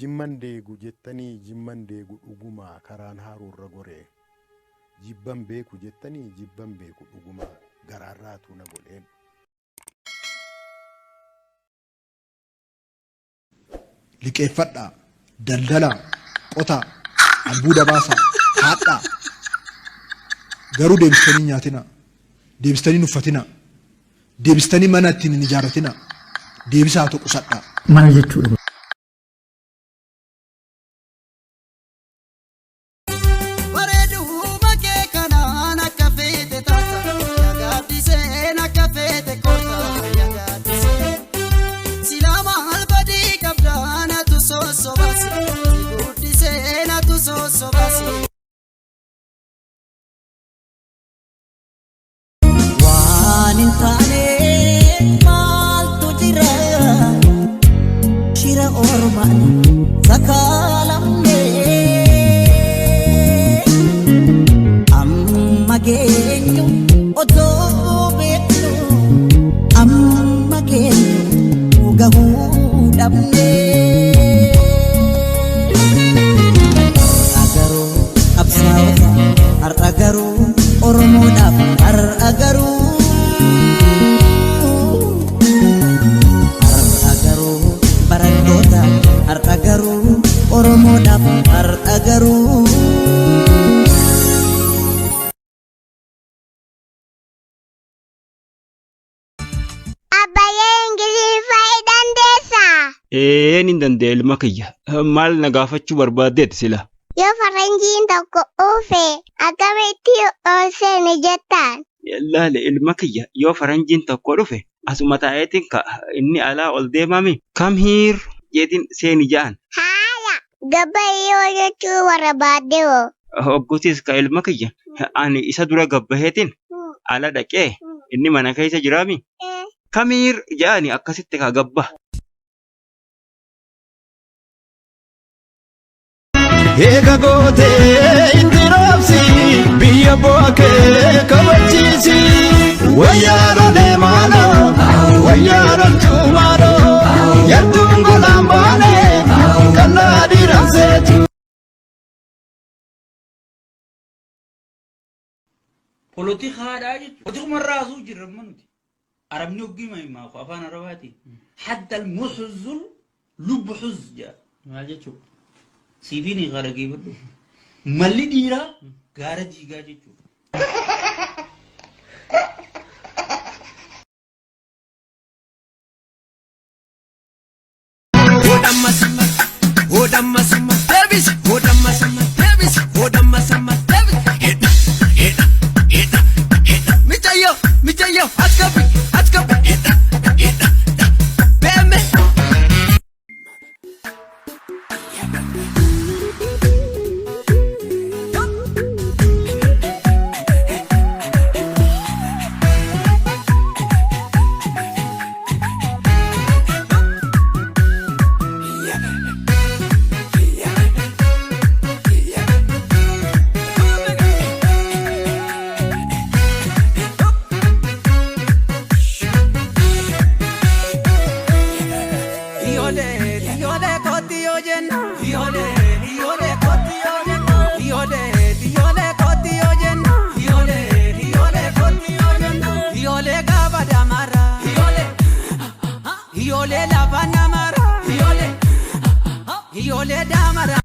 Jimman deegu jettanii jimman deegu dhugumaa karaan haaruurra goree. Jibban beeku jettanii jibban beeku dhugumaa garaan raatuu na godhee. Liqeeffadhaa, daldalaa, qotaa, albuuda baasaa, haadhaa. Garuu deebistanii hin nyaatinaa. Deebistanii hin uffatinaa. Deebistanii mana ittiin hin ijaarratinaa. Deebisaa qusadhaa. Maal jechuudha? Bareeduma kee kanaan akka feete taata, yaa gaaddiseen akka feete koota, yaa gaaddiseen. Silaa maal badii qabdaa natu sossobasi, si guddisee natu sossobasi. Waan hin taane maaltu jira? Shira ormaan sakaalamne. Amma geenyu otoo beeknu amma geenyu gahuu dhabne. Har'a garuu qabsaa'ota, har'a garuu Oromoodhaaf, har'a garuu. Har'a garuu barattoota, har'a garuu Oromoodhaaf, har'a garuu. Abbayyee Ingiliffaa dandeessaa? Ee nin danda'a ilma kiyya. Maal na gaafachuu barbaaddeeti sila? Yoo faranjiin tokko dhufe akkamitti ol seeni jettaan? Laale ilma kiyya yoo faranjiin tokko dhufe asuma taa'eetiin ka inni alaa ol deemami. Come here jeetiin seeni ja'an. Haaya gabbayyoo jechuu barbaadde hoo? Hoggutis ka ilma kiyya ani isa dura gabbaheetiin ala dhaqee inni mana keessa jiraami. Come here ja'ani akkasitti ka gabba. Eega gootee itti raabsi biyya bu'aa kee kabachiisi. Wayyaa lolee maaloo wayyaa loltuu maaloo yartuun golaan baane kallaa dhiiraan seetu. Polotikaadhaa jechuudha. Polotikuma irraa asuu jirra amma nuti. Arabni hoggii maimaaku afaan Arabaatiin. Hadda al-muhzul lubbu huz jedha. Maal jechuudha? Siifiin hiikaa dhageeffadhu. Malli dhiiraa gaara diigaa jechuudha. Iyyoolee kootti yoo jenna. Iyyoolee iyyoolee kootti yoo jenna. Iyyoolee iyyoolee kootti yoo jenna. Iyyoolee iyyoolee kootti yoo jenna. Iyyoolee gaafa damara. Iyyoolee iyyoolee lafa namara. Iyyoolee iyyoolee damara.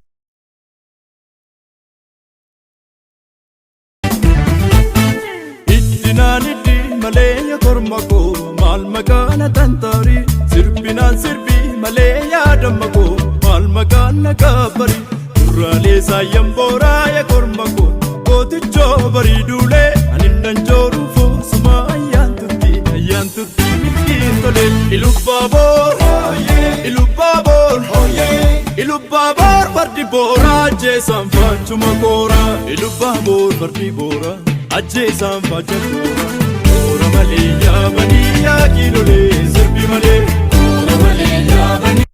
Iddinaan iddi malee yaa korma koo maal maqaan tantaari sirbinaan sirbi malee yaadama koo maal maqaan na kabbari duraalee saayyan booraa yaa korma koo gootichoo barii duulee ani nan jooruu foosuma ayyaan turti ayyaan turti milkiin tole Ilubbaabor Ilubbaabor Ilubbaabor fardi booraa ajjeesaan faachuma kooraa Ilubbaabor fardi booraa ajjeesaan faacha kooraa Koora malee yaabanii yaa kiilolee sirbi malee Koora malee yaabanii.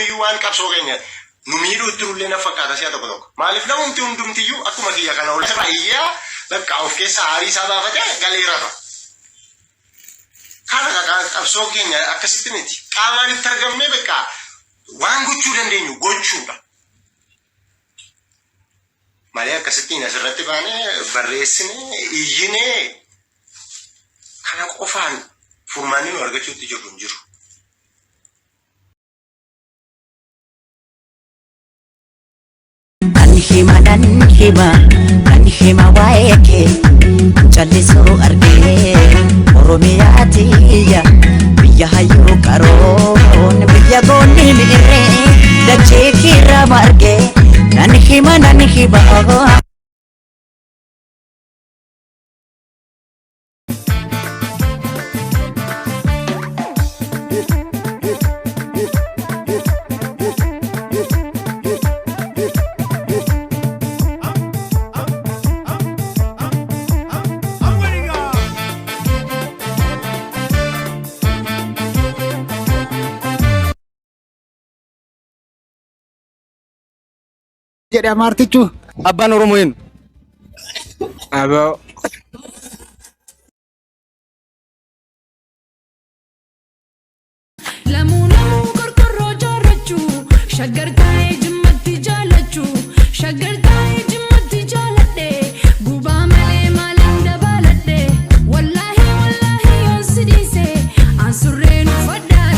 Kuniyyuu waan qabsoo keenya nu miidhuu itti jirullee na fakkaata si'a tokko tokko. Maaliif namumti hundumtiyyuu akkuma kiyya kana ol iyyaa bakka of keessaa aarii isaa baafatee galee rafa. Kana qabsoo keenya akkasitti miti. Qaamaan itti argamnee bakka waan gochuu dandeenyu gochuudha. Malee akkasittiin asirratti baanee barreessinee iyyinee kana qofaan furmaanni nu argachuutti jirru hin jiru. Nan hima nan hima nan hima waa'ee kee callisuu argee Oromiyaa tiyya biyya hayyuu qaroon biyya goonni mi'irree dachee kiirra margee nan hima nan hima. Jedhe amaartichu. Abbaan Oromoo eenyu? Aboo. Lamuu lamuu qorqorroo jaarrachuu shaggar taa'ee jimmatti jaalachuu shaggar taa'ee jimmatti jaaladhe gubaa malee maalin dabaladhe wallaahi wallaahi yoon si dhiise aan surreen uffadhaa.